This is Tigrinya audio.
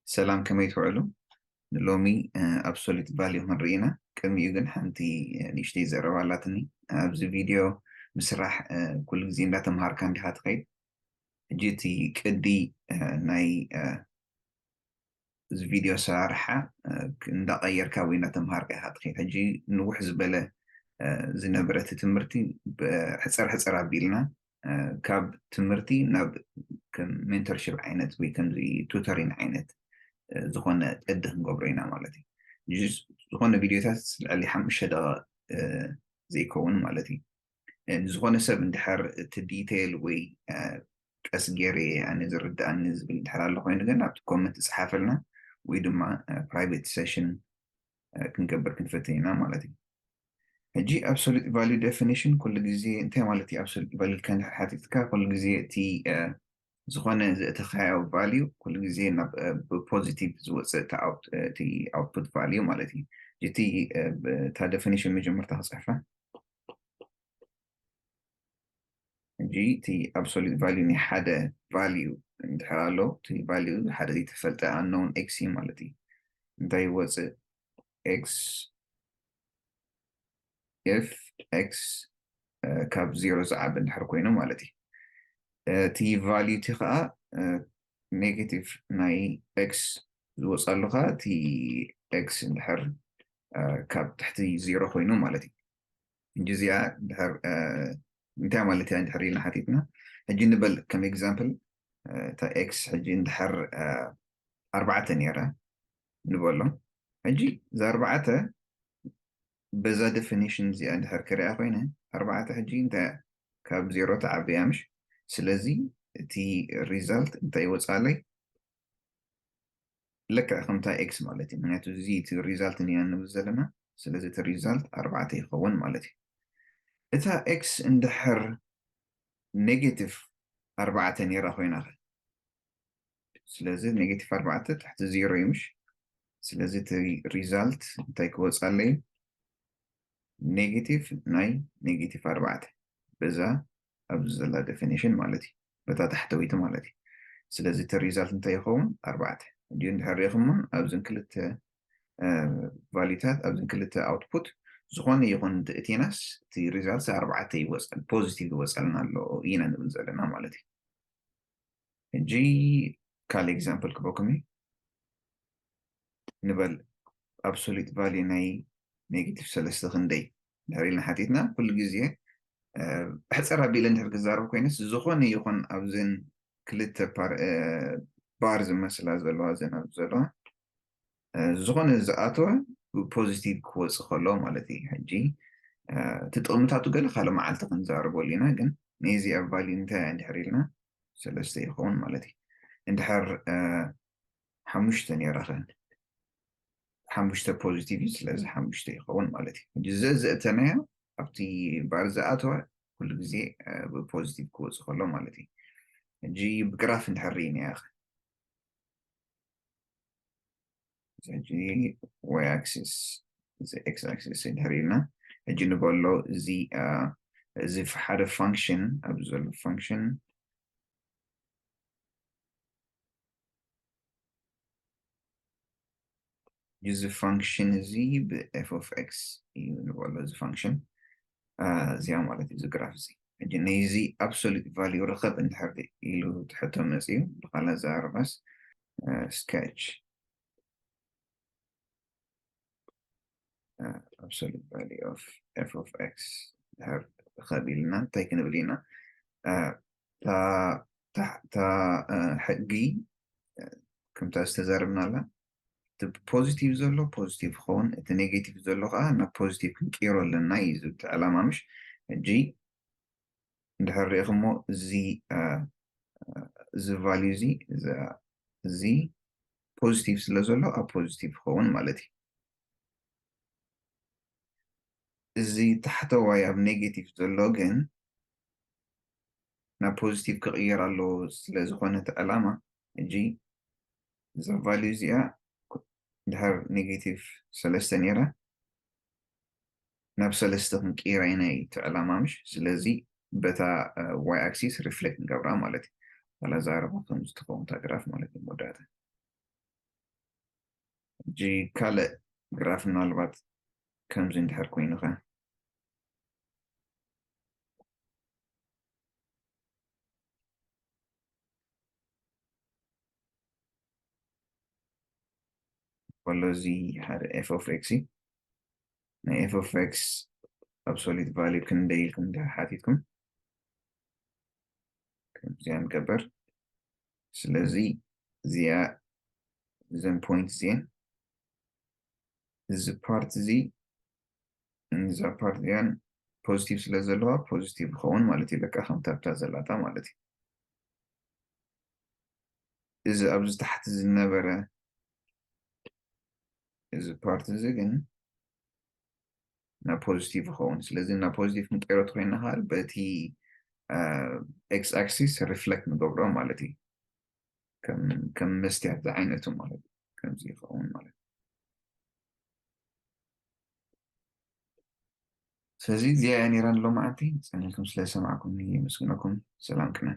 ሰላም፣ ከመይ ትውዕሉ? ንሎሚ፣ እ፣ absolute value ክንርኢ ኢና። ቅድሚኡ ግን ሓንቲ፣ እ፣ ንእሽተይ ዘረባ ኣላትኒ። ኣብዚ ቪድዮ ምስራሕ፣ እ፣ ኩሉ ግዜ እንዳተምሃርካ እንዲኻ ትኸይድ። ሕጂ እቲ ቅዲ፣ እ፣ ናይ፣ እ፣ እዚ ቪድዮ ኣሰራርሓ፣ እ፣ እንዳቐየርካ ወይ እንዳተምሃርካ ኢኻ ትኸይድ። ሕጂ ንውሕ ዝበለ፣ እ፣ ዝነበረ እቲ ትምህርቲ ብ-፣ ሕጽር ሕጽር ኣቢልና፣ እ፣ ካብ ትምህርቲ ናብ ከም ሜንተርሺፕ ዓይነት ወይ ከምዚ ቱተሪን ዓይነት፣ እ፣ ዝኾነ ቅዲ ክንገብሮ ኢና ማለት እዩ። ጅስ-፣ ዝኾነ ቪድዮታት ልዕሊ ሓሙሽተ ደቂቕ፣ እ፣ ዘይከውን ማለት እዩ። እ፣ ንዝኾነ ሰብ እንድሕር እቲ ዲቴይል ወይ፣ እ፣ ቀስ ገይረ ኣነ ዝርድኣኒ ዝብል እንድሕር ኣሎ ኮይኑ ግን ኣብቲ ኮመንት ጻሓፈልና ወይ ድማ፣ እ፣ ፕራይቬት ሴሽን፣ እ፣ ክንገብር ክንፈትን ኢና ማለት እዩ። ሕጂ absolute value definition ኩሉ ግዜ እንታይ ማለት እዩ? Absolute value ከንድሕር ሓቲትካ ኩሉ ግዜ እቲ፣ እ፣ ዝኾነ ዘእተኻዮ ቫልዩ ኩሉ ግዜ ናብ፣ እ፣ ብፖዚቲቭ ዝወፅእ እቲ ኣውት-፣ እቲ ኣውትፑት ቫልዩ ማለት እዩ። እቲ፣ እ፣ ብ-፣ እታ ዴፊኒሽን መጀመርታ ክፅሕፋ። ሕጂ እቲ absolute value ናይ ሓደ ቫልዩ እንድሕር ኣሎ፣ እቲ ቫልዩ ሓደ ዘይተፈልጠ ኣኖውን ኤክስ እዩ ማለት እዩ። እንታይ ይወፅእ? ኤክስ ኤፍ ኤክስ፣ እ፣ ካብ ዜሮ ዝዓቢ እንድሕር ኮይኑ ማለት እዩ። እቲ ቫልዩ እቲ ከዓ፣ እ፣ ኔጌቲቭ ናይ ኤክስ ዝወፅኣሉ ከዓ እቲ ኤክስ እንድሕር፣ እ፣ ካብ ትሕቲ ዜሮ ኮይኑ ማለት እዩ። ሕጂ እዚኣ እንድሕር፣ እ፣ እንታይ ማለት እያ እንድሕር ኢልና ሓቲትና፣ ሕጂ ንበል ከም ኤግዛምፕል፣ እ፣ እታ ኤክስ ሕጂ እንድሕር፣ እ፣ ኣርባዕተ ነይራ ንበሎ። ሕጂ እዛ ኣርባዕተ በዛ ዴፊኒሽን እዚኣ እንድሕር ክሪኣ ኮይነ፣ ኣርባዕተ ሕጂ እንታይ እያ? ካብ ዜሮ ትዓቢ እያ ምሽ? ስለዚ እቲ ሪዛልት እንታይ ይወፅኣለይ? ልክዕ ከምታ ኤክስ ማለት እዩ። ምክንያቱ እዚ እቲ ሪዛልት ኢና ንብል ዘለና። ስለዚ እቲ ሪዛልት ኣርባዕተ ይኸውን ማለት እዩ። እታ ኤክስ እንድሕር ኔጌቲቭ ኣርባዕተ ነይራ ኮይና ኸ? ስለዚ ኔጌቲቭ ኣርባዕተ ትሕቲ ዜሮ እዩ ምሽ? ስለዚ እቲ ሪዛልት እንታይ ክወፅኣለይ? ኔጌቲቭ ናይ ኔጌቲቭ ኣርባዕተ በዛ ኣብዚ ዘላ ዴፊኒሽን ማለት እዩ። በታ ታሕተወይቲ ማለት እዩ። ስለዚ እቲ ሪዛልት እንታይ ይኸውን? ኣርባዕተ። ሕጂ እንድሕር ሪኢኹሞ ኣብዘን ክልተ፣ እ፣ ቫልዩታት፣ ኣብዘን ክልተ ኣውትፑት ዝኾነ ይኹን እንተእቲናስ እቲ ሪዛልት ኣርባዕተ ይወፅእ፣ ፖዚቲቭ ይወፀልና ኣሎ ኢና ንብል ዘለና ማለት እዩ። ሕጂ ካልእ ኤግዛምፕል ክበኩም እዩ። ንበል absolute value ናይ ኔጌቲቭ ሰለስተ ክንደይ እንድሕር ኢልና ሓቲትና፣ ኩሉ ግዜ፣ እ፣ ሕፅር ኣቢለ እንድሕር ክዛረብ ኮይነስ፣ ዝኾነ ይኹን ኣብዘን ክልተ ፓር-፣ እ፣ ባር ዝመስላ ዘለዋ ዘን ኣብዚ ዘለዋ፣ እ፣ ዝኾነ ዝኣተወ ብፖዚቲቭ ክወፅእ ከሎ ማለት እዩ። ሕጂ፣ እ፣ እቲ ጥቕምታቱ ገለ ካልእ መዓልቲ ክንዛረበሉ ኢና፣ ግን ናይዚኣ ቫልዩ እንታይ እያ እንድሕር ኢልና፣ ሰለስተ ይኸውን ማለት እዩ። እንድሕር፣ እ፣ ሓሙሽተ ነይራ ኸ? ሓሙሽተ ፖዚቲቭ እዩ፣ ስለዚ ሓሙሽተ ይኸውን ማለት እዩ። ሕጂ ዘ-፣ ዘእተናዮ ኣብቲ ባር ዝኣተወ ኩሉ ግዜ፣ እ፣ ብፖዚቲቭ ክወፅእ ከሎ ማለት እዩ። ሕጂ ብግራፍ እንድሕር ርኢናዮ ኸ? እዚ ሕጂ ዋይ ኣክሲስ፣ እዚ ኤክስ ኣክሲስ እንድሕር ኢልና፣ ሕጂ ንበሎ እዚ፣ እ፣ እዚ ሓደ ፋንክሽን፣ ኣብዚ ዘሎ ፋንክሽን፣ እዚ ፋንክሽን እዚ ብ ኤፍ ኦፍ ኤክስ እዩ ንበሎ፣ እዚ ፋንክሽን፣ እ፣ እዚኣ ማለት እዩ፣ እዚ ግራፍ እዚ። ሕጂ ነዚ ኣብሶሉት ቫልዩ ርኸብ እንድሕር ኢሉ ትሕቶ መፅዩ፣ ብኻልእ ኣዘራርባስ፣ እ፣ ስኬች፣ እ፣ absolute value of ኤፍ ኦፍ ኤክስ ድሕር ርኸብ ኢልና እንታይ ክንብል ኢና? እ፣ እታ፣ እታ፣ እታ፣ እ፣ ሕጊ፣ እ፣ ከምታ ዝተዛረብናላ፣ እቲ ፖዚቲቭ ዘሎ ፖዚቲቭ ክኸውን፣ እቲ ኔጌቲቭ ዘሎ ከዓ ናብ ፖዚቲቭ ክንቅይሮ ኣለና እዩ ዝብል እቲ ዕላማ፣ ምሽ? ሕጂ እንድሕር ርኢኹሞ፣ እዚ፣ እ፣ እዚ ቫልዩ እዚ፣ እዚ፣ እዚ ፖዚቲቭ ስለ ዘሎ ኣብ ፖዚቲቭ ክኸውን ማለት እዩ። እዚ ታሕተዋይ ኣብ ኔጌቲቭ ዘሎ ግን ናብ ፖዚቲቭ ክቕየር ኣለዎ ስለ ዝኾነ እቲ ዕላማ፣ ሕጂ እዛ ቫልዩ እዚኣ ድሕር ኔጌቲቭ ሰለስተ ነይራ ናብ ሰለስተ ክንቅይራ ኢና እዩ እቲ ዕላማ፣ ምሽ? ስለዚ በታ፣ እ፣ ዋይ ኣክሲስ ሪፍሌክት ንገብራ ማለት እዩ። ዋላ ዛረባ ከምዚ ትኸውን እታ ግራፍ ማለት እዩ መወዳእታ። ካልእ ግራፍ ምናልባት ከምዚ እንድሕር ኮይኑ ከ ወሎ እዚ ሓደ f of x እዩ። ናይ f of x absolute value ክንደይ ኢልኩም እንድሕር ሓቲትኩም ከምዚኣ ንገበር። ስለዚ እዚኣ እዘን point እዚአን እዚ part እዚ እዛ part እዚኣን positive ስለ ዘለዋ positive ይኸውን ማለት እዩ። በቃ ከምታ ኣብታ ዘላታ ማለት እዩ። እዚ ኣብዚ ታሕቲ ዝነበረ እዚ part እዚ ግን ናብ positive ይኸውን። ስለዚ ናብ positive ክንቀይሮ ተኮይና ከዓ በቲ x axis reflect ንገብሮ ማለት እዩ። ከም መስትያት ዝዓይነቱ ማለት እዩ። ከምዚ ይኸውን ማለት እዩ። ስለዚ እዚኣ እያ ነይራ ንሎማዓንቲ። ጸኒሕኩም ስለ ዝሰማዕኩምኒ የመስግነኩም። ሰላም ቅነ።